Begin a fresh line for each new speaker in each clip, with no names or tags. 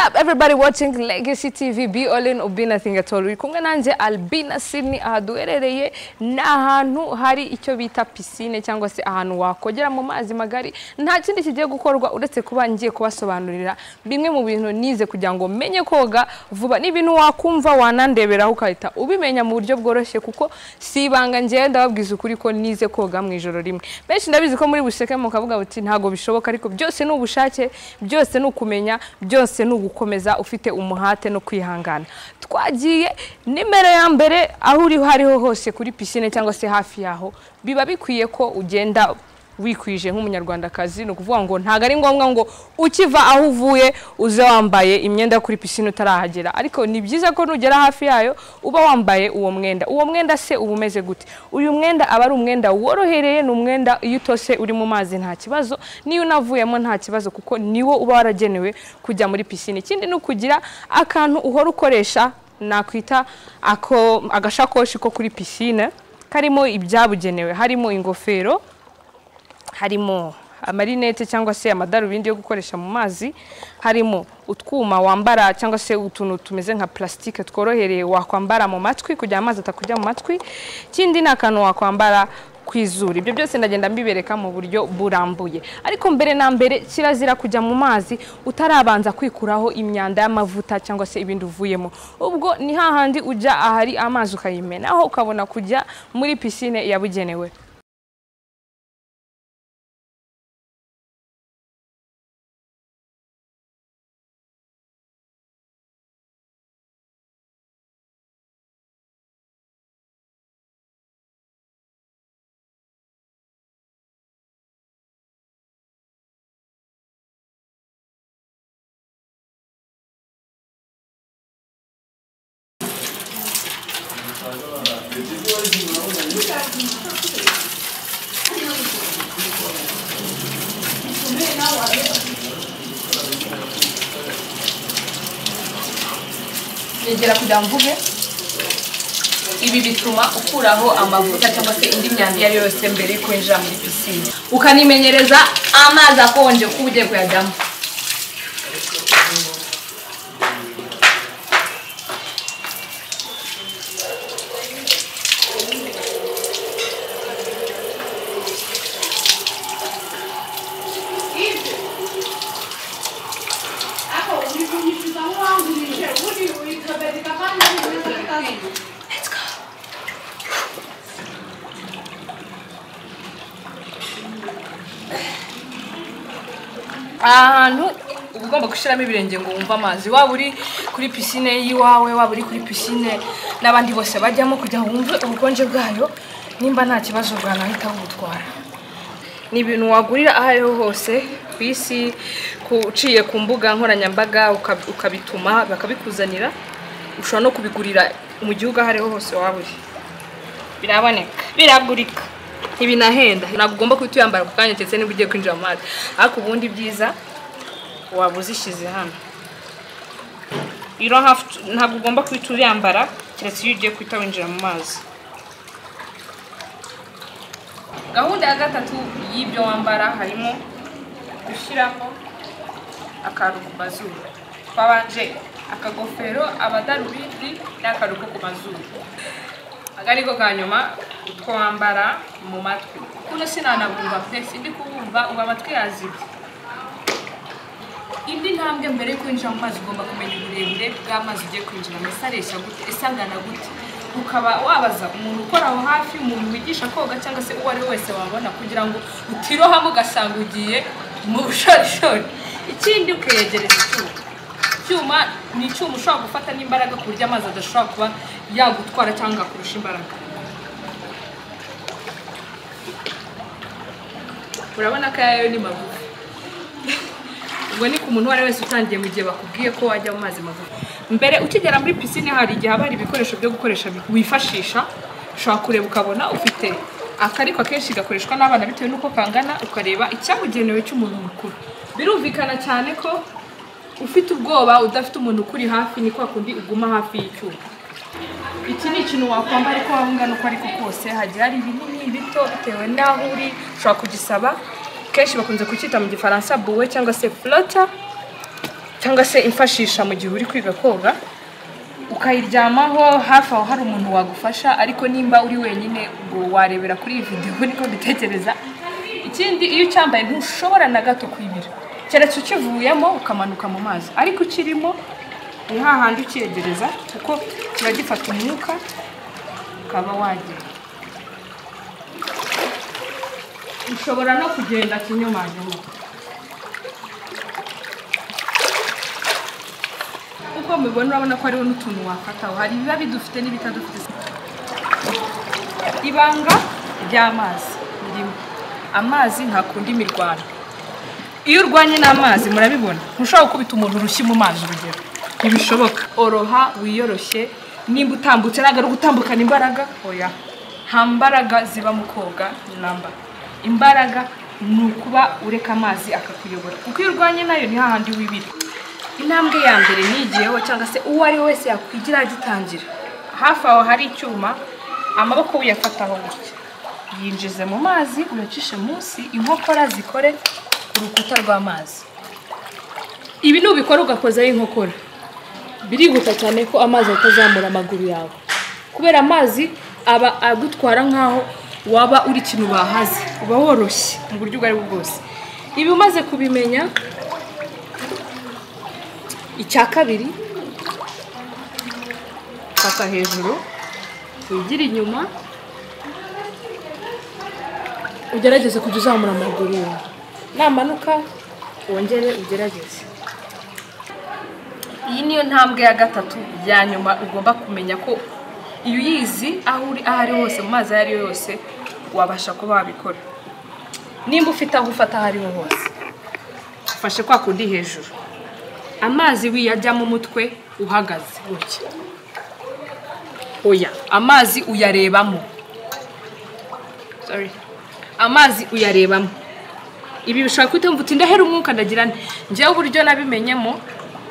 Up everybody watching Legacy TV, be all in or be nothing at all. Uri kumwe nanjye Albina Sydney. Aha duherereye ni ahantu hari icyo bita piscine cyangwa se ahantu wakogera mu mazi magari. Nta kindi kigiye gukorwa uretse kuba ngiye kubasobanurira bimwe mu bintu nize kugira ngo menye koga vuba. Ni ibintu wakumva wanandeberaho ukahita ubimenya mu buryo bworoshye, kuko si ibanga ngiye ndababwiza ukuri ko nize koga mu ijoro rimwe. Benshi ndabizi ko muri buseke mukavuga buti ntago bishoboka, ariko byose ni ubushake, byose ni ukumenya, byose ni ugukomeza ufite umuhate no kwihangana. Twagiye nimero ya mbere, aho uri hariho hose kuri piscine cyangwa se hafi yaho, biba bikwiye ko ugenda wikwije nk'umunyarwandakazi. Ni ukuvuga ngo ntago ari ngombwa ngo ukiva aho uvuye uze wambaye imyenda kuri piscine utarahagera, ariko ni byiza ko nugera hafi yayo uba wambaye uwo mwenda. Uwo mwenda se uba umeze gute? Uyu mwenda aba ari umwenda worohereye, ni umwenda iyo utose uri mu mazi nta kibazo, niyo unavuyemo nta kibazo, kuko niwo uba waragenewe kujya muri piscine. Ikindi ni ukugira akantu uhora ukoresha, nakwita ako agashakoshi ko kuri piscine karimo ibyabugenewe, harimo ingofero, harimo amarinete cyangwa se amadarubindi yo gukoresha mu mazi, harimo utwuma wambara cyangwa se utuntu tumeze nka plastique tworohereye wakwambara mu matwi kugira amazi atakujya mu matwi. Ikindi ni akantu wakwambara kwizura. Ibyo byose ndagenda mbibereka mu buryo burambuye, ariko mbere na mbere kirazira kujya mu mazi utarabanza kwikuraho imyanda y'amavuta cyangwa se ibindi uvuyemo. Ubwo ni hahandi ujya ahari amazi ukayimenaho ukabona kujya muri piscine yabugenewe. Negera kugira mvuge, ibi bituma ukuraho amavuta cyangwa se indi myanda iyo ari yose mbere yo kwinjira muri piscine, ukanimenyereza amazi akonje kuko ugiye kuyajyamo. Let's go. Ahantu uba ugomba gushyiramo ibirenge ngo wumve amazi, waba uri kuri piscine y'iwawe, waba uri kuri piscine n'abandi bose bajyamo, kugira ngo wumve ubukonje bwayo, nimba nta kibazo bwanahita bugutwara. Ni ibintu wagurira aho ariho hose ku isi, uciye ku mbuga nkoranyambaga ukabituma bakabikuzanira. Ushobora no kubigurira mu gihugu aho ariho hose waba uri, biraboneka, biragurika, ntibinahenda. Ntabwo ugomba kuhita uyambara ku kanya ndetse niba ugiye kwinjira mu mazi, ariko ubundi byiza waba uzishyize hano. Ntabwo ugomba kuhita uyambara keretse iyo ugiye kuhita winjira mu mazi. Gahunda ya gatatu y'ibyo wambara harimo gushyiramo akantu ku mazuru. Twabanje akagofero, amadarubindi n'akantu ko ku mazuru. Agariko ka nyuma utwo wambara mu matwi. Kuno sinanabumva pe, sindi kubumva, uba amatwi yazibye. Indi ntambwe mbere yo kwinjira mu mazi ugomba kumenya uburebure bw'amazi ugiye kwinjiramo, ese areshya gute, ese angana gute. Ukaba wabaza umuntu ukora aho hafi, umuntu wigisha koga cyangwa se uwo ari we wese wabona, kugira ngo utirohamo ugasanga ugiye mu bushorishori. Ikindi ukeyegereza icyuma. Icyuma ni icyuma ushobora gufata n'imbaraga ku buryo amazi adashobora kuba yagutwara cyangwa akurusha imbaraga. Urabona ko ayo ni magufi. Ubwo ni ku muntu uwo ari wese utangiye mu gihe bakubwiye ko wajya mu mazi magufi. Mbere ukigera muri piscine hari igihe haba hari ibikoresho byo gukoresha wifashisha, ushobora kureba ukabona ufite akariko akenshi gakoreshwa n'abana bitewe n'uko kangana, ukareba icyabugenewe cy'umuntu mukuru. Birumvikana cyane ko ufite ubwoba udafite umuntu ukuri hafi, ni kwa kundi uguma hafi y'icyuma. Iki ni ikintu wakwambara ariko waba ungana uko ariko kose, hagiye hari ibinini bito bitewe n'aho uri, ushobora kugisaba. Kenshi bakunze kucyita mu gifaransa bouée cyangwa se flotter. cyangwa se imfashisha mu gihe uri kwiga koga, ukayiryamaho hafi aho hari umuntu wagufasha, ariko nimba uri wenyine ngo warebera kuri iyi video niko mbitekereza. Ikindi, iyo ucyambaye ntushobora na gato kwibira, keretse ukivuyemo ukamanuka mu mazi, ariko ukirimo ni hahandi ukiyegereza kuko kiba gifata umwuka ukaba wagenda. Ushobora no kugenda kinyumanyuma. Uko mubibona urabona ko hariho n'utuntu wafataho, hari ibiba bidufite n'ibitadufite. Ibanga ry'amazi ririmo, amazi ntakunda imirwano. Iyo urwanye n'amazi murabibona, ntushobora gukubita umuntu urushyi mu mazi urugero, ntibishoboka. Oroha wiyoroshye, nimba utambutse ntabwo ari ugutambukana imbaraga, oya, nta mbaraga ziba mu koga namba. Imbaraga ni ukuba ureka amazi akakuyobora, kuko iyo urwanye nayo ni hahandi wibira. Intambwe ya mbere nigiyeho cyangwa se uwo ari we wese yakwigira agitangira, hafi aho hari icyuma, amaboko uyafataho gutya, yinjize mu mazi, uyacishe munsi, inkokora zikore ku rukuta rw'amazi. Ibi nubikora ugakozaho inkokora, birihuta cyane ko amazi atazamura amaguru yawe, kubera amazi aba agutwara nkaho waba uri ikintu bahaze, uba woroshye mu buryo ubwo aribwo bwose. Ibi umaze kubimenya, icya kabiri, fata hejuru, wigire inyuma, ugerageze kujya uzamura amaguru yawe, namanuka wongere ugerageze. Iyi niyo ntambwe ya gatatu ya nyuma ugomba kumenya ko iyo uyizi aho uri aho ari hose mu mazi ayo ari yo yose wabasha kuba wabikora. Nimba ufite aho ufata aho ariho hose, ufashe kwa kundi hejuru, amazi wiyajyamo umutwe uhagaze gutya, oya, amazi uyarebamo, sorry, amazi uyarebamo. Ibi bishobora kwita mvuti ndahera umwuka ndagira nti njyewe uburyo nabimenyemo,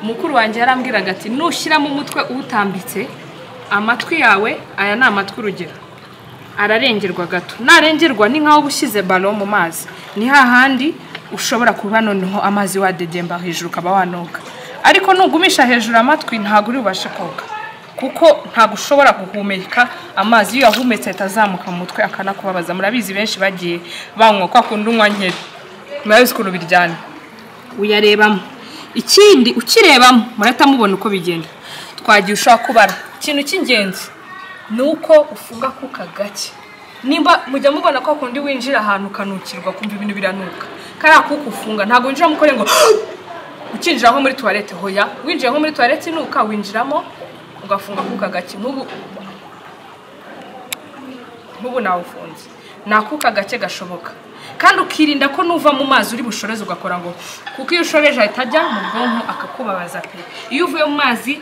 mukuru wanjye yarambwiraga ati nushyiramo umutwe uwutambitse, amatwi yawe, aya ni amatwi urugero, ararengerwa gato, narengerwa ni nkaho ushyize balo mu mazi, ni hahandi ushobora kuba noneho amazi wadedemba hejuru ukaba wanoga. Ariko nugumisha hejuru amatwi ntabwo uri bubashe koga, kuko ntabwo ushobora guhumeka amazi. Iyo yahumetse ahita azamuka mu mutwe akanakubabaza. Murabizi benshi bagiye banywa kwa kundi unywa nkeri, murabizi ukuntu biryana. Uyarebamo. Ikindi ukirebamo murahita mubona uko bigenda. Twagiye ushobora kubara. Ikintu cy'ingenzi ni uko ufunga kuka gake. Nimba mujya mubona ko kundi winjira ahantu ukanukirwa kumva ibintu biranuka, kariya kuka ufunga ntabwo winjiramo ukore ngo ukinjira nko muri toilette, hoya, winjiye nko muri toilette inuka winjiramo ugafunga kuka gake. Nk'ubu nawufunze, ni akuka gake gashoboka, kandi ukirinda ko nuva mu mazi uri bushoreze ugakora ngo, kuko iyo ushoreje ahita ajya mu bwonko akakubabaza pe. Iyo uvuye mu mazi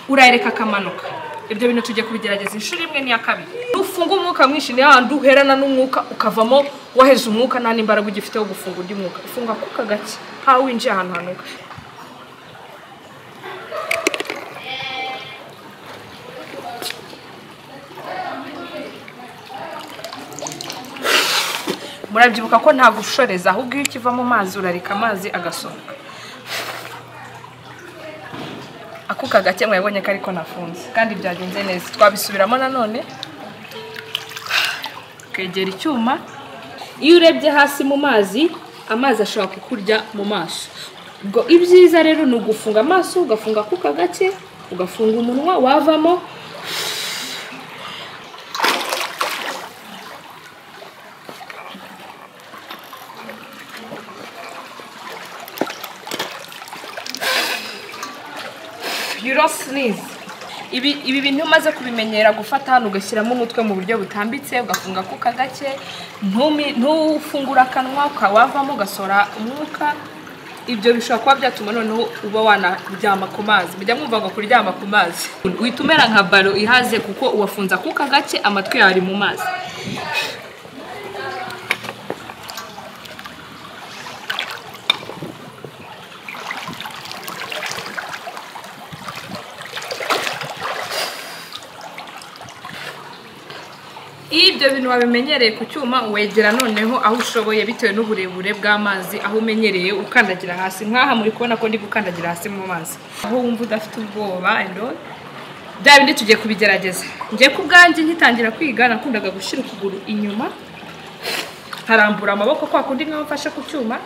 urayereka akamanuka. Ibyo bintu tujye kubigerageza inshuro imwe n'iya kabiri. Nufunga umwuka mwinshi ni hahandi uherana n'umwuka ukavamo waheze umwuka nta n'imbaraga ugifite wo gufunga undi mwuka. Ufunga akuka gake nkaho winjiye ahantu hanuka. Murabyibuka ko nta gushoreza, ahubwo iyo ukiva mu mazi urareka amazi agasohoka. Akuka gake mwabonye ko ariko nafunze kandi byagenze neza. Twabisubiramo nanone, kwegera icyuma. Iyo urebye hasi mu mazi, amazi ashobora kukurya mu maso. Ubwo ibyiza rero ni ugufunga amaso, ugafunga akuka gake, ugafunga umunwa, wavamo you don't sneeze. Ibi bintu umaze kubimenyera gufata hano ugashyiramo umutwe mu buryo butambitse, ugafunga akuka gake, ntufungura akanwa, ukawavamo ugasora umwuka. Ibyo bishobora kuba byatuma noneho uba wanaryama ku mazi. Mujya mwumva ngo kuryama ku mazi uhita umera nka balo ihaze, kuko uwafunze akuka gake, amatwi yawe ari mu mazi. Iyo ibyo bintu wabimenyereye ku cyuma, wegera noneho aho ushoboye bitewe n'uburebure bw'amazi, aho umenyereye ukandagira hasi. Nk'aha muri kubona ko ndi gukandagira hasi mu mazi, aho wumva udafite ubwoba and all. Bya bindi tugiye kubigerageza. Njye ku bwanjye ngitangira kwiga nakundaga gushyira ukuguru inyuma, nkarambura amaboko kwa kundi nkaho mfashe ku cyuma,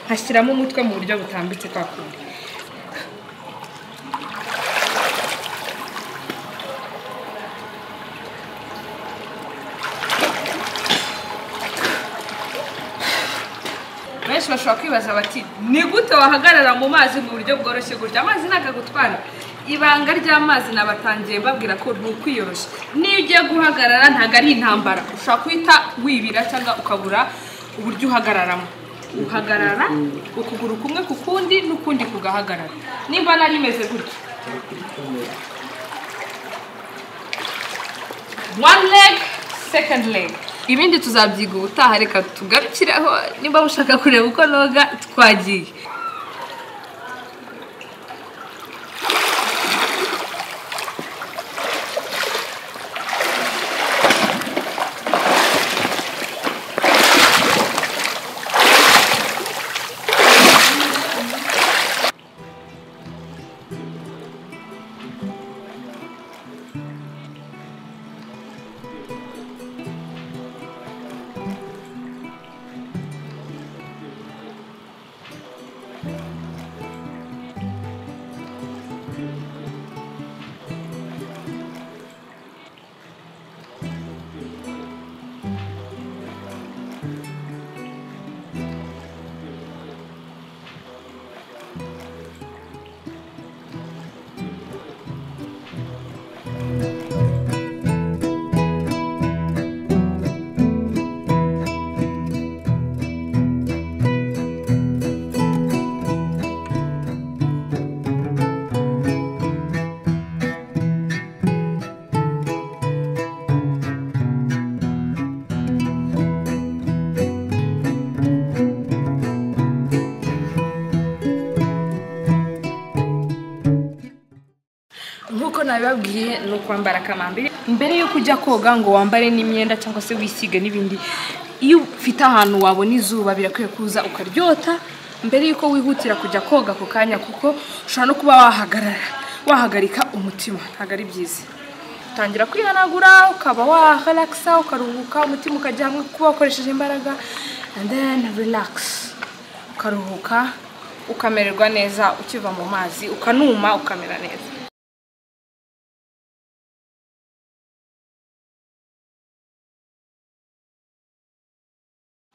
nkashyiramo umutwe mu buryo butambitse kwa kundi. Benshi bashobora kwibaza bati ni gute wahagarara mu mazi mu buryo bworoshye gutya, amazi ntakagutwara. Ibanga ry'amazi nabatangiye mbabwira ko ni ukwiyoroshya. Niyo ugiye guhagarara ntabwo ari intambara, ushobora guhita wibira cyangwa ukabura uburyo uhagararamo. Uhagarara ukuguru kumwe ku kundi n'ukundi kugahagarara. Nimba nari meze gutya, one leg, second leg. Ibindi tuzabyiga ubutaha, reka tugarukiraho. Nimba mushaka kureba uko noga, twagiye. Nkuko nabibabwiye ni ukwambara kamambiri mbere yo kujya koga, ngo wambare n'imyenda cyangwa se wisige n'ibindi. Iyo ufite ahantu wabona izuba birakwiye kuza ukaryota mbere yuko wihutira kujya koga ako kanya, kuko ushobora no kuba wahagarara wahagarika umutima, ntabwo ari byiza. Utangira kwihanagura, ukaba warelaxa, ukaruhuka, umutima ukajya hamwe kuba wakoresheje imbaraga, and then relax, ukaruhuka, ukamererwa neza ukiva mu mazi, ukanuma, ukamera neza.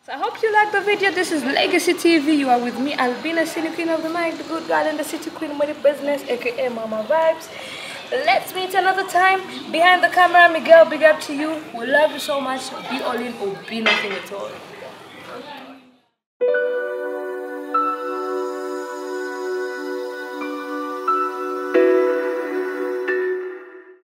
So I hope you liked the video. This is Legacy TV. You are with me, Albina Sini, Queen of the Mic, the good girl and the city queen, money business, aka Mama Vibes. Let's meet another time. Behind the camera, Miguel, big up to you. We love you so much. Be all in or be nothing at all.